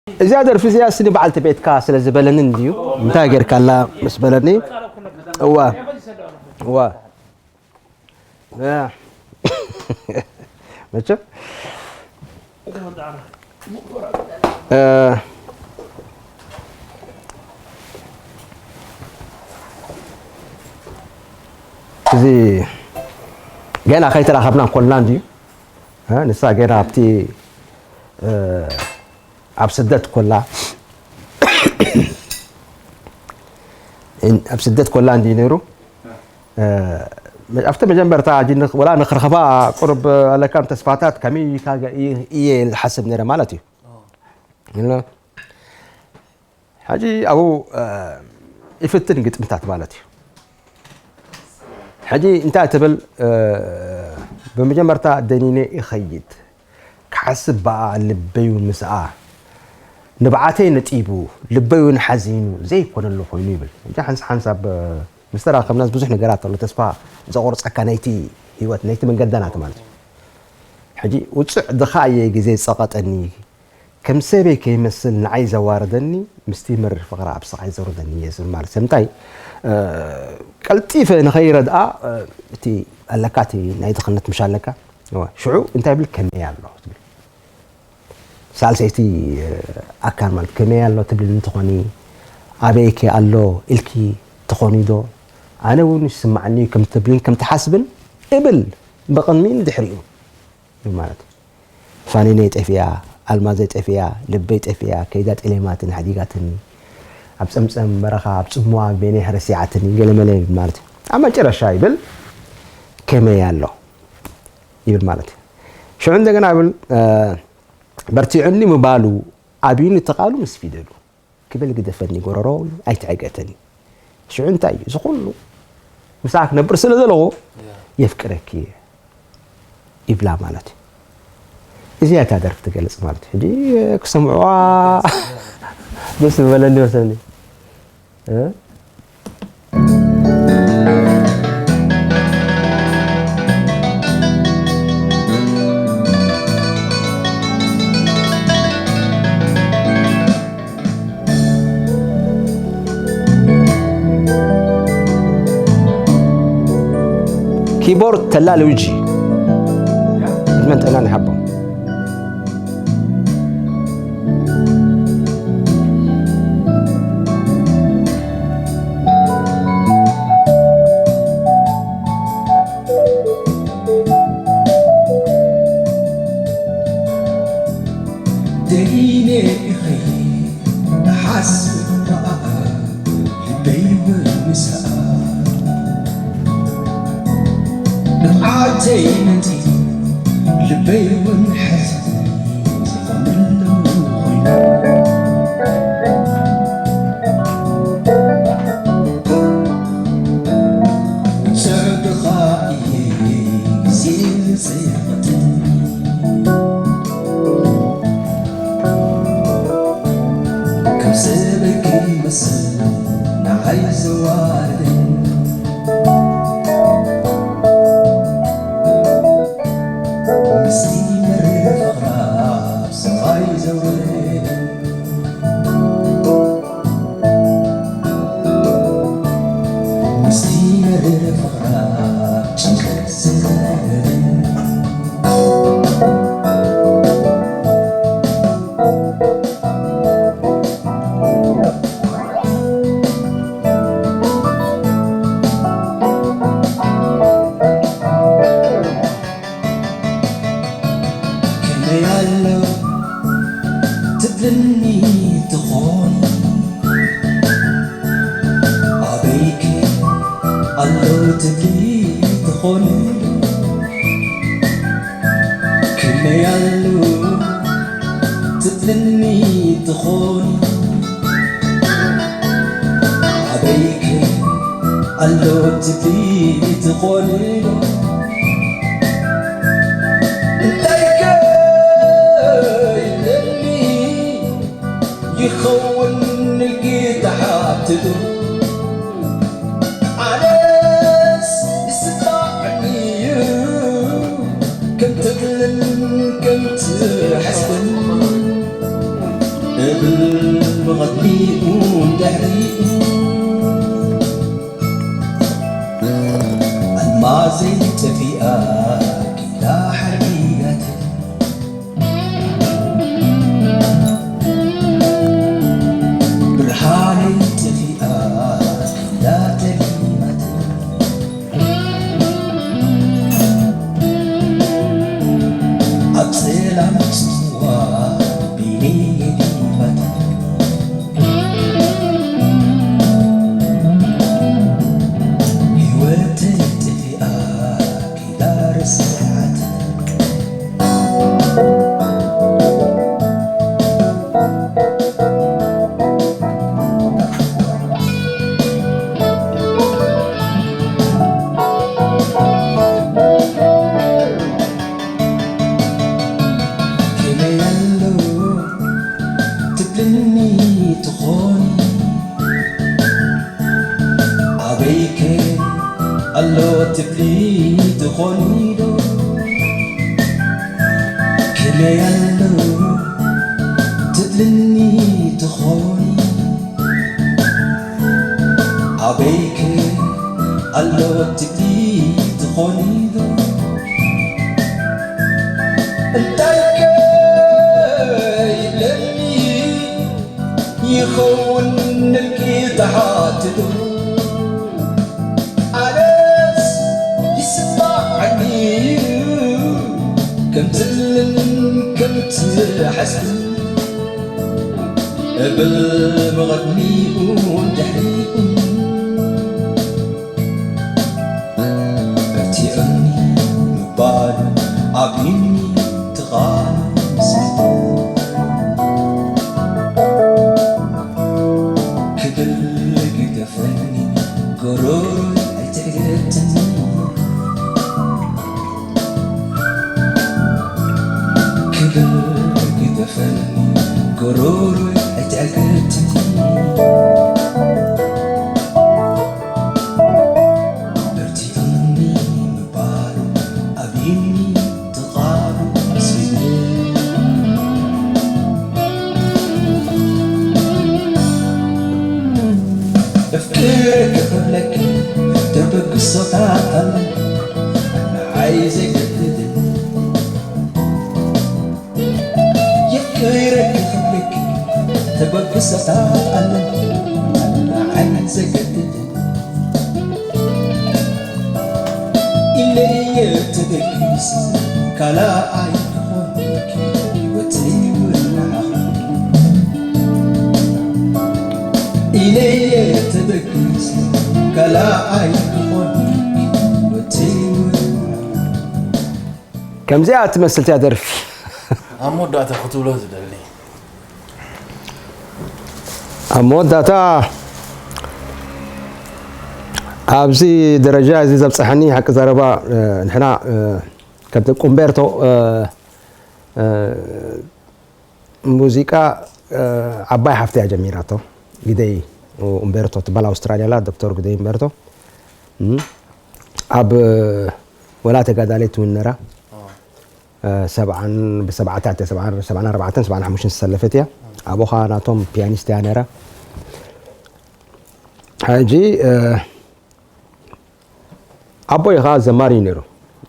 እዚኣ ደርፊ እዚኣ ስኒ በዓልቲ ቤትካ ስለ ዝበለኒ እንድዩ። እንታይ ጌርካላ ምስ በለኒ፣ እዋ፣ እዋ። እ፣ መቸም፣ እ፣ እዚ ገና ከይተራኸብና እንኮልና እንድዩ። እ፣ ንሳ ገና ኣብቲ፣ እ፣ ኣብ ስደት ኮላ፣ ኣብ ስደት ኮላ እንድዩ ነይሩ። እ፣ ኣብቲ መጀመርታ ሕጂ ንኽ-፣ ወላ ንኽረኸባ ቁሩብ ኣለካን ተስፋታት ከመይ ኢልካ ገ-፣ እየ፣ እየ ዝሓስብ ነይረ ማለት እዩ። እና ሕጂ ኣብኡ፣ እ፣ ይፍትን ግጥምታት ማለት እዩ። ሕጂ እንታይ ትብል፣ እ፣ ብመጀመርታ ደኒነ ይኸይድ። ክሓስብ በኣ ልበይ እውን ምስኣ። ንብዓተይ ነጢቡ፣ ልበይ እውን ሓዚኑ፣ ዘይኮነሉ ኮይኑ ይብል። ሕጂ ሓንሳ ሓንሳብ፣ እ፣ ምስ ተራኸብናስ ብዙሕ ነገራት ኣሎ። ተስፋ ዘቑርጸካ ናይቲ ህይወት፣ ናይቲ መንገዳናት ማለት እዩ። ሕጂ ውጹዕ ድኻ እየ ግዜ ዝጸቐጠኒ፣ ከም ሰበይ ከይመስል ንዓይ ዘዋርደኒ፣ ምስቲ መሪር ፍቕራ ኣብ ስቓይ ዘውርደኒ እየ ዝብል ማለት እዩ። ስለምንታይ፣ እ፣ ቀልጢፈ ንኸይረድኣ፣ እ፣ እቲ ኣለካ፣ እቲ ናይ ድኽነት ምሽ ኣለካ። እወ፣ ሽዑ እንታይ ይብል? ከመይ ኣሎ ትብል። ሳልሰይቲ፣ እ፣ ኣካል ማለት ከመይ ኣሎ ትብልኒ እንተኾኒ፣ ኣበይከ ኣሎ ኢልኪ ትኾኒ ዶ? ኣነ እውን ይስማዓኒ እዩ ከም ትብልን ከም ትሓስብን እብል ብቕድሚን ንድሕሪኡ። ማለት ፋኒነይ ጠፊኣ፣ ኣልማዘይ ጠፊኣ፣ ልበይ ጠፊኣ፣ ከይዳ ጠሌማትን ሓዲጋትኒ፣ ኣብ ጸምጸም በረኻ ኣብ ጽምዋ ቤኔ ረሲዓትኒ፣ ገለመለ ይብል ማለት እዩ። ኣብ መጨረሻ ይብል ከመይ ኣሎ ይብል ማለት እዩ። ሽዑ እንደገና ይብል፣ እ፣ በርቲዑኒ ምባሉ ኣብዩኒ እቲ ቃሉ ምስ ፊደሉ። ክብል ግደፈኒ፣ ጎረሮ ኣይትዕገተኒ። ሽዑ እንታይ እዩ እዚ ኩሉ? ምሳኣ ክነብር ስለ ዘለዎ የፍቅረኪ እየ ይብላ ማለት እዩ። እዚኣ እታ ደርፊ ትገልጽ ማለት እዩ። ሕጂ ክሰምዕዋ ደስ ምበለኒ መሰለኒ። እ? ኪቦርድ ተላ ሉዊጂ። ዕድመን ጥዕናን ይሃቦም። ደይነ ይኸይድ ሓስብ በኣ ልበይ እውን ምስኣ። ንብዓተይ ነጢቡ ልበይ እውን ሓዚኑ ዝኾነሉ ኮይኑ። ውጹዕ ድኻ እየ ግዜ ዝጽቕጥኒ። ከም ሰበይ ክመስል ንዓይ ዘዋርደኒ። ምስቲ መሪር ፍቕራ ኣብ ሰማይ ዘውረደኒ። ምስቲ መሪር ፍቕራ ጭንቀት ዘውረደኒ። ከመይ ኣሎ ትብልኒ ትኾኒ፣ ኣበይከ ኣሎ ትብሊ ትኾኒ፣ ከመይ ኣሎ ትብልኒ ትኾኒ፣ ኣበይከ ኣሎ ትብሊ ትኾኒ ዶ? እንታይ ከ ይለኒ ይኸውን ኢልኪ ትሓትቱ? ኣነስ ይስማዓኒ እዩ ከም ትብልን ከም ትሓስብን። እብ ትኾኒ ኣበይከ ኣሎ ትብሊ ትኾኒ ዶ? ከመይ ኣሎ ትብልኒ ትኾኒ ኣበይከ ኣሎ ትብሊ ትኾኒ ዶ? እንታይ ከ ይብለኒ ይኸውን ንልኪ ተሓትቱ ኣነስ ይስማዓኒ እዩ ከምትብልን ከምትሓስብ እብል ብቕድሚኡ ድሕሪኡ እርቲዑኒ ምባሉ ኣብዩኒ ትቓሉ ስሕቱ ክብል ግደፈኒ ጎሮሮይ ኣይትዕገትኒ ክብል ግደፈኒ ጎሮሮይ ኣይትዕገትኒ እርቲዑኒ ምባሉ ኣብዩኒ ትቓሉ ስሕቱ እፍቅርኪ ክብለኪ ተበግሶታት ኣለ ንዓይ ዘይገድድ የፍቅረኪ ክብለኪ ተበግሶታት ኣለ ንዓይ ዘይገድድ ኢለየ ተበጊስ ካልኣይ ክኾንኪ ህይወተይ ውናኻ ኢለየ ተበጊስ ካልኣይ ክኾንኪ ህይወተይ ውናኻ ከምዚኣ ትመስል እያ ደርፊ ኣብ መወዳእታ ክትብሎ ዝደሊ ኣብ መወዳእታ ኣብዚ ደረጃ እዚ ዘብፅሐኒ ሓቂ ዘረባ ንሕና ከምቲ ቁምቤርቶ ሙዚቃ ዓባይ ሓፍቲ እያ ጀሚራቶ ግደይ ኡምቤርቶ ትበሃል ኣውስትራልያ ላ ዶክተር ግደይ ኡምቤርቶ ኣብ ወላ ተጋዳላይ ትውን ነራ ሰብዓን ብሰብዓታት ሰብዓን ሰብዓን ኣርባዕተን ሰብዓን ሓሙሽተን ዝተሰለፈት እያ። ኣቦኻ ናቶም ፒያኒስት እያ ነይራ። ሕጂ ኣቦይ ኸዓ ዘማሪ እዩ ነይሩ።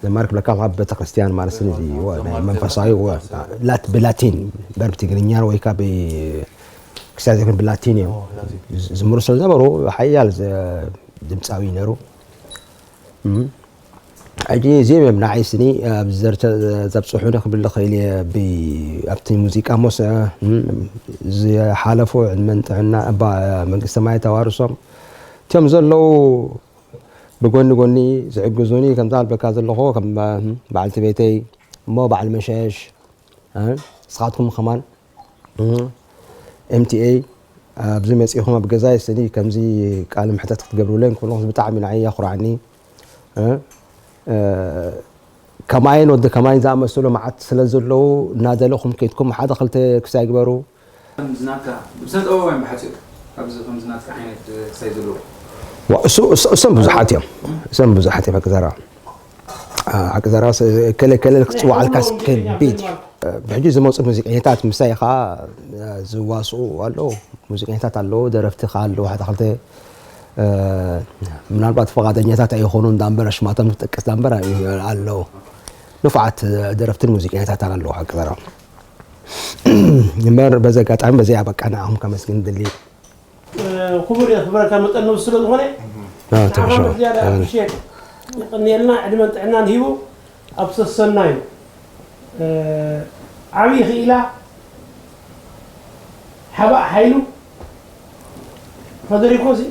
ዘማሪ ክብለካ ካብ ቤተክርስትያን ማለት እዩ። ናይ መንፈሳዊ ላት ብላቲን በር ብትግርኛ ወይ ካብ ክሳብ ዘይኮን ብላቲን እዮም ዝምሩ ስለ ነበሩ ሓያል ድምፃዊ ነይሩ። ሕጂ እዚኦም እዮም ንዓይ ስኒ ኣብዚ ዘርተ ዘብፅሑኒ ክብል ክእል እየ። ኣብቲ ሙዚቃ ሞስ ዝሓለፉ ዕድመን ጥዕና እባ መንግስተ ሰማያት ኣዋርሶም እቲኦም ዘለዉ ብጎኒ ጎኒ ዝሕግዙኒ ከምዛ ዝበልካ ዘለኹ ከም በዓልቲ ቤተይ እሞ በዓል መሸሽ ንስኻትኩም ከማን ኤምቲኤ ኣብዚ መፂኹም ኣብ ገዛይ ስኒ ከምዚ ቃለ መሕተት ክትገብሩለይ እንከለኹም ብጣዕሚ ንዓይ የኹርዓኒ። ከማይን ወዲ ከማይን ዝኣመሰሉ መዓት ስለ ዘለዉ እናደለኹም ከይድኩም ሓደ ክልተ ክሳይ ግበሩ። ከምዚ ናትካ ብስነ ጥበባውያን ብሓፂሩ ኣብዚ ከምዚ ናትካ ዓይነት ክሳይ ዘለዎ እሶም ብዙሓት እዮም። እሶም ብዙሓት እዮም። ሓቂ ዘረባ ሓቂ ዘረባ ከለ ከለ ክፅዋዓልካ ከቢድ ሕጂ ዝመፁ ሙዚቀኛታት ምሳይ ከዓ ዝዋስኡ ኣለዉ። ሙዚቀኛታት ኣለዉ፣ ደረፍቲ ከዓ ኣለዉ። ሓደ ክልተ ምናልባት ፈቓደኛታት ኣይኾኑ እንዳምበር ኣሽማቶም ክጠቅስ ዳምበር ኣለዉ። ንፉዓት ደረፍትን ሙዚቀኛታትን ኣለዉ። ሓቂ ዘረባ እምበር በዚ ኣጋጣሚ በዚ ኣበቃ ንዓኹም ከመስግን ድሊ። ክቡር እየ ክብረካ መጠን ንብስ ስለ ዝኾነ ንዓኻ ዝያዳ ኣፕሪሼት የቐንየልና ዕድመን ጥዕናን ሂቡ ኣብ ሰሰናዩ ዓብዪ ክኢላ ሓባእ ሓይሉ ፈደሪኮ ሲ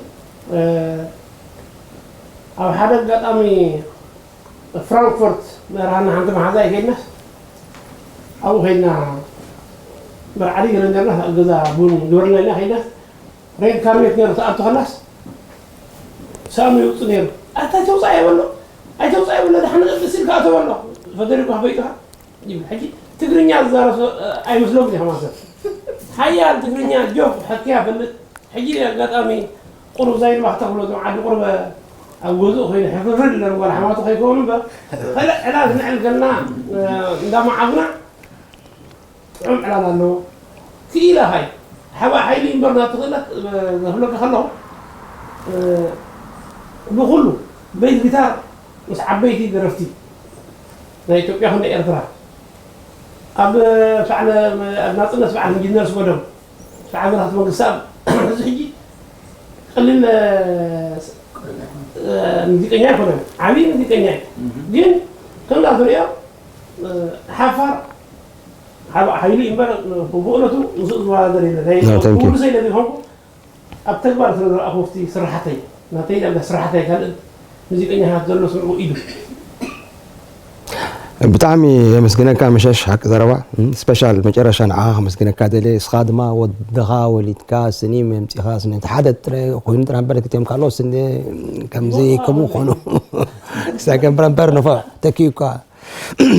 ኣብ ሓደ ኣጋጣሚ ፍራንክፎርት መርሃና ሓንቲ መሓዛ ይከድናስ ኣብኡ ከድና መርዓዲ ገለ እንደርና ኣብ ገዛ ቡን ግበርና ኢልና ከድናስ ሬድ ካርቤት ነይሩ ተኣቱ ከላስ ሳሚ ይውፅእ ነይሩ ኣታ ተውፃእ የበሎ ኣይተውፃእ የበሎ ድሓን ቅድስ ኢልካ ኣተበሎ ፈደሪኮ በይጥኻ ይብል ሕጂ ትግርኛ ዝዛረብ ኣይመስለኩም ዲኻ ማሰብ ሓያል ትግርኛ ጆክ ሕክያ ፈልጥ። ሕጂ ኣጋጣሚ ቁሩብ ዛይድ ባህ ተኽሎ እዞም ዓዲ ቁርበ ኣብ ገዝኡ ኮይኑ ሕፍርፍር ኢለን ጓል ሓማቱ ከይከውን እምበር፣ ከለ ዕላል ንዕል ከልና፣ እ፣ እንዳማዓብና ጥዑም ዕላል ኣለዎ። ክኢላ ሃይ ሓባ ሓይሊ እምበር ናቱ ክእለት፣ እ፣ ዘፍለካ ከለኹ፣ እ፣ ብኹሉ ቤት ጊታር ምስ ዓበይቲ ደረፍቲ ናይ ኢትዮጵያ ክንደ ኤርትራ ኣብ ሳዕለ ኣብ ናጽነት በዓል ኢንጂነር ስጎደም ሳዕ መራሕቲ መንግስቲ ኣብ እዚ ሕጂ ቀሊል፣ እ፣ ሙዚቀኛ ኣይኮነን፣ ዓብዪ ሙዚቀኛ እዩ። ግን ከምዛ ትሪኦ፣ እ፣ ሓፋር ሓባ ሓይሊ እምበር ብእውነቱ ምስኡ ዝወዳደር የለን። ናይ No, thank you። ኩሉ ሰይለ ዘይኮንኩ ኣብ ተግባር ስለ ዝረኣኹ ኣብቲ ስራሕተይ፣ ናተይ ዳርጋ ስራሕተይ ካልእ ሙዚቀኛታት ዘሎ ስምዑ ኢሉ። ብጣዕሚ የመስግነካ መሸሽ፣ ሓቂ ዘረባ። እም፣ ስፔሻል መጨረሻ ንዓኻ ከመስግነካ ደልየ። ንስኻ ድማ ወድኻ ወሊድካ ስኒ መምጺኻ ስኒ እቲ ሓደ ጥረ ኮይኑ ጥረ እምበር ክልቲኦም ካልኦት ስኒ ከምዚ ከምኡ ኾኑ። ሰገን ብረምበር ንፉዕ ተኪኡካ።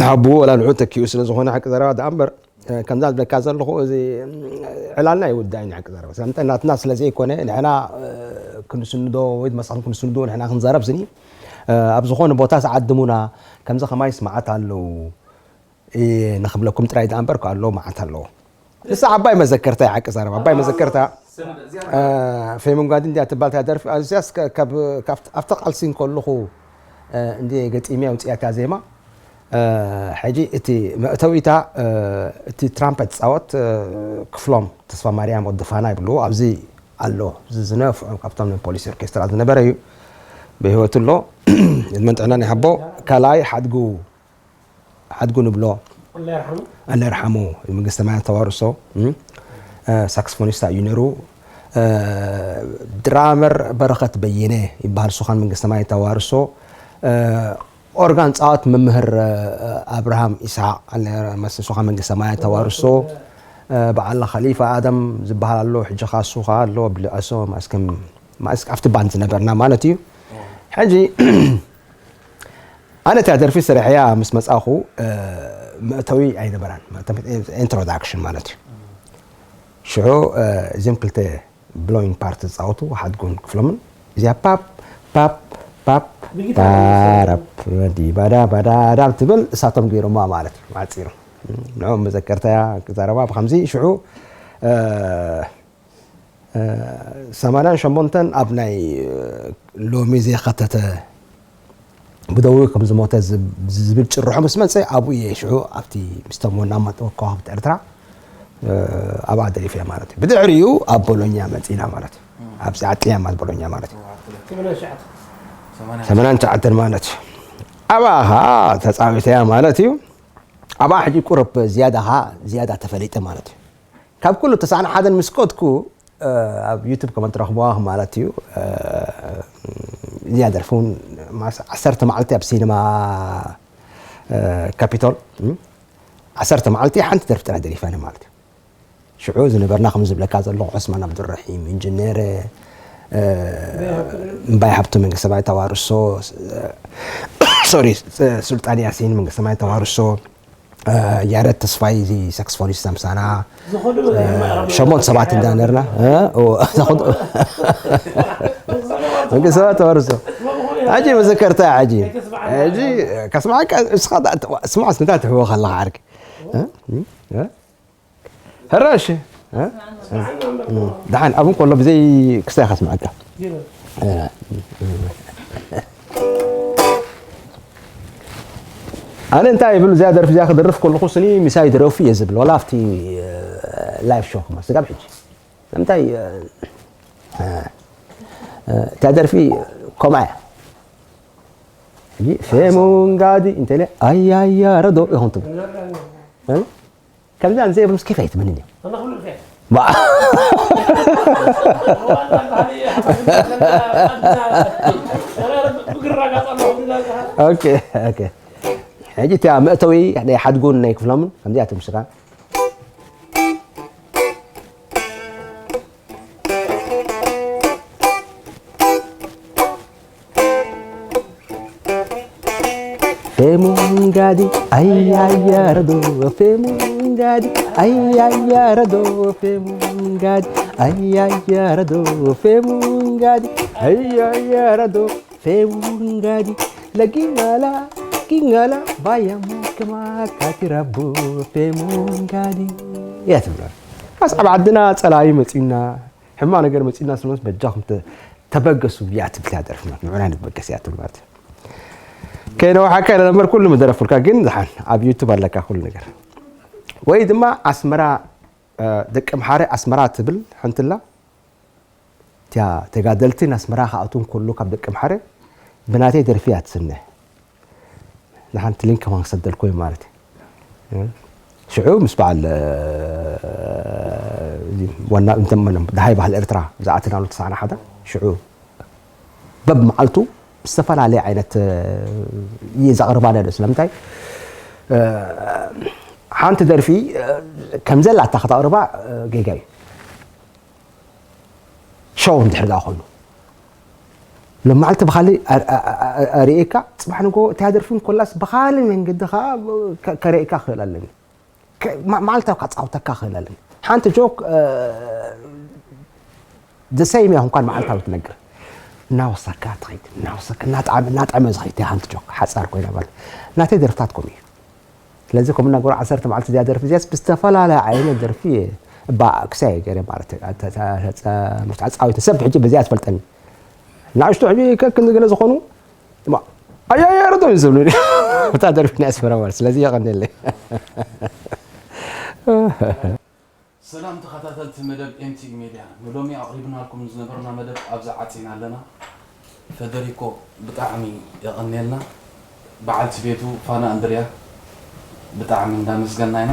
ሓብኡ ወላ ንዑ ተኪኡ ስለ ዝኾነ ሓቂ ዘረባ ደኣ እምበር፣ እ፣ ከምዛ ዝብለካ ዘለኹ፣ እዚ፣ እም፣ ዕላልና ይውዳእ እዩ፣ ሓቂ ዘረባ። ስለምንታይ ናትና ስለ ዘይኮነ፣ ንሕና፣ እ፣ ክንስንዶ ወይ ድማ ንስኹም ክንስንዶ፣ ንሕና ክንዛረብ ስኒ፣ እ፣ ኣብ ዝኾነ ቦታ ዝዓድሙና፣ ከምዚ ከማይስ መዓት ኣለዉ፣ እ፣ ንኽብለኩም ጥራይ ደኣ እምበር፣ ኣለዉ፣ መዓት ኣለዉ። ንሳ ዓባይ መዘከርታ እያ፣ ሓቂ ዘረባ፣ ዓባይ መዘከርታ። እ፣ ፌሙንጋዲ እንድያ ትባል እታ ደርፊ። ኣዚያስ ከ-፣ ካብ፣ ካብ፣ ኣብቲ ቃልሲ እንከለኹ፣ እ፣ እንድየ ገጢመያ ኣውፅኣያ እታ ዜማ። እ፣ ሕጂ እቲ መእተዊታ፣ እ፣ እቲ ትራምፐት ዝፃወት፣ እ፣ ክፍሎም ተስፋ ማርያም ወዲ ፋና ይብልዎ። ኣብዚ ኣሎ፣ እዚ ዝነፍዑ ካብቶም ናይ ፖሊስ ኦርኬስትራ ዝነበረ እዩ። ብህይወት ኣሎ። ዕድመን ጥዕናን ይሃቦ። ካልኣይ ሓድጉ፣ ሓድጉ ንብሎ። ኣላ ይርሓሙ። ኣላ ይርሓሙ። መንግስተ ሰማያት ተዋርሶ። እም? እ፣ ሳክስፎኒስታ እዩ ነይሩ። እ፣ ድራመር በረኸት በየነ ይበሃል። እሱ ኻን መንግስተ ሰማያት ተዋርሶ። እ፣ ኦርጋን ጻወት መምህር፣ እ፣ ኣብርሃም ኢስሓቅ ኣለ፣ መስ-፣ እሱ ኻን መንግስተ ሰማያት ተዋርሶ። እ፣ በዓል ኸሊፋ ኣደም ዝበሃል ኣሎ፣ ሕጂ ኻሱ ኸኣ ኣሎ፣ ብልዐሶ ማእስከም፣ ማእስክ ኣብቲ ባንድ ዝነበርና ማለት እዩ። ሕጂ ኣነ እታ ደርፊ ሰሪሐያ ምስ መጻኹ፣ እ፣ መእተዊ ኣይነበራን። መእተዊ ኢንትሮዳክሽን ማለት እዩ። ሽዑ፣ እ፣ እዚኦም ክልተ ብሎይን ፓርት ዝጻወቱ ሓድጉን ክፍሎምን እዚኣ ፓፕ፣ ፓፕ፣ ፓፕ፣ ብጊታር ታራፕ፣ ረዲ፣ ባዳ፣ ባዳ፣ ዳብ ትብል እሳቶም ገይሮማ ማለት እዩ። ዓጺሩ። ንዕኦም መዘከርታያ ክዛረባ ብኸምዚ ሽዑ፣ እ፣ እ፣ ሰማንያን ሸሞንተን ኣብ ናይ፣ እ፣ ሎሚ ዘይኸተተ ብደዊ ከም ዝሞተ ዝብ-፣ ዝብል ጭርሖ ምስ መጸ ኣብኡ እየ ሽዑ ኣብቲ ምስቶም ወናማ ከዋኽብቲ ኤርትራ፣ እ፣ ኣብኣ ደሪፈያ ማለት እዩ። ብድሕሪኡ ኣብ ቦሎኛ መጺና ማለት እዩ። ኣብዚ ዓጥያ ማለት ቦሎኛ ማለት እዩ። ሰማንያን ትሽዓተን ማለት እዩ። ኣብኣ ኸኣ ተጻዊተያ ማለት እዩ። ኣብኣ ሕጂ ቁሩብ ዝያዳ ኸኣ ዝያዳ ተፈሊጠ ማለት እዩ። ካብ ኩሉ ተስዓን ሓደን ምስ ከድኩ፣ እ፣ ኣብ ዩቱብ ከመን ትረኽብዋ ማለት እዩ። እ፣ እዚኣ ደርፊ እውን ማስ-፣ ዓሰርተ መዓልቲ ኣብ ሲኒማ፣ እ፣ ካፒቶል፣ እም፣ ዓሰርተ መዓልቲ ሓንቲ ደርፊ ጥራይ ደሪፋ ማለት እዩ። ሽዑ ዝነበርና ከም ዝብለካ ዘለኹ ዑስማን ኣብዱራሒም፣ ኢንጂነር፣ እ፣ እምባይ ሃብቱ መንግስተ ሰማይ ተዋርሶ፣ እ፣ ሶሪ፣ እ፣ ሱልጣን ያሲን መንግስተ ሰማይ ተዋርሶ፣ እ፣ ያረድ ተስፋይ እዚ ሳክስፎኒስት ምሳና፣ ዝኸዱ እ፣ በዝሖም ማለት ሸሞንተ ሰባት እንዳ ነርና፣ እ፣ ኦ፣ ዝኸዱ መንግስተ ሰባት ተዋርሶ። ሕጂ መዘከርታ ሕጂ። ሕጂ ከስማዓካ፣ እስኻ ዳ-፣ ስማዕ፣ እስምታ ትሕወኽ ኣለኻ ዓርኪ። እ? እ? ሕራሽ፣ እ? እ? ደሓን፣ ኣብኡ ከሎ ብዘይ ክስታይ ከስምዓካ። እ? ኣነ እንታይ ይብል፣ እዚኣ ደርፊ እዚኣ ክደርፍ ከለኹ ስኒ ምሳይ ድረፉ እየ ዝብል፣ ዋላ ኣብቲ፣ እ፣ ላይቭ ሾው ክመስ፣ ስጋብ ሕጂ። ንምንታይ፣ እ፣ እ፣ እ፣ እታ ደርፊ ከምኣ እያ። ሕጂ ፌሙንጋዲ እንተለ ኣያያ ረዶ ኢኹም ትብሉ። እ? ከምዚ ኣንዘ የብሉስ ኬፍ ኣይትመንን እዩ። ባ-፣ ኦኬ፣ ኦኬ። ሕጂ እታ መእተዊ ናይ ሓድጉን ናይ ክፍሎምን ከምዚኣ ትምስካ። ፌሙንጋዲ ኣያያ ረዶ ፌሙን Gadi, ayayara do femungadi, ayayara do femungadi, ayayara do femungadi. Lagingala, gingala, bayamo kama katirabo femungadi. እያ ትብሎ። ኣስ ኣብ ዓድና ጸላኢ መጺና፣ ሕማቕ ነገር መጺና ስለምስ በጃኹም ተ- ተበገሱ እያ ትብል እያ ደርፊ ማለት ንዑና ንበገስ እያ ትብል ማለት እዩ። ከይነውሓካ ኢለ ነበር ኩሉ ምደረፍልካ ግን ዝሓን ኣብ ዩቱብ ኣለካ ኩሉ ነገር። ወይ ድማ ኣስመራ ደቂ ምሓረ ኣስመራ ትብል ሓንትላ እቲያ ተጋደልቲ ናስመራ ክኣትው ከሎ ካብ ደቂ ምሓረ ብናተይ ደርፊ እያ ትስነ። ንሓንቲ ሊንክ ከማን ክሰደልኩ እዩ ማለት እዩ። ሽዑ ምስ በዓል ዋና እንተመነም ደሃይ ባህል ኤርትራ ዝኣትናሉ ተሳዕና ሓደ ሽዑ በብ መዓልቱ ዝተፈላለየ ዓይነት እየ ዘቕርባ ነደ ስለምንታይ ሓንቲ ደርፊ ከም ዘላታ ከተቕርባ ጌጋ እዩ። ሸው እንድሕር ደኣ ኮይኑ ሎማዓልቲ ብኻሊ ኣርእየካ ጽባሕ ንጎ እታ ደርፊ እንኮላስ ብኻሊ መንገዲ ከዓ ከርእየካ ክኽእል ኣለኒ። መዓልታዊ ካጻውተካ ክኽእል ኣለኒ። ሓንቲ ጆክ ዘሰይም እያ እንኳን መዓልታዊ ትነግር እናወሰካ ትኸይድ እናወሰካ እናጠዓመ እናጠዕመ ዝኸይድ እያ ሓንቲ ጆክ ሓጻር ኮይና ማለት ናተይ ደርፍታት ከምኡ እዩ። ስለዚ ከም እናገሩ ዓሰርተ መዓልቲ እዚኣ ደርፊ እዚያስ ብዝተፈላለየ ዓይነት ደርፊ እባ ክሳየ ገይረ ማለት እዩ። ኣተ- ኣተ- ኣተ- ኣተ- ኣጻዊተ ሰብ ሕጂ በዚኣ ትፈልጠኒ። ንኣሽቱ ሕጂ ከክንዲ ገለ ዝኾኑ እማ ኣያያረቶም እዩ ዝብሉ እታ ደርፊ ናይ ኣስመራ ማለት ስለዚ የቐንየለይ። ሰላም ተኸታተልቲ መደብ ኤምቲቪ ሜድያ፣ ንሎሚ ኣቕሪብናልኩም ዝነበርና መደብ ኣብዚ ዓጺና ኣለና። ፈደሪኮ ብጣዕሚ የቐንየልና፣ በዓልቲ ቤቱ ፋና ኣንድርያ ብጣዕሚ እንዳመስገና ኢና።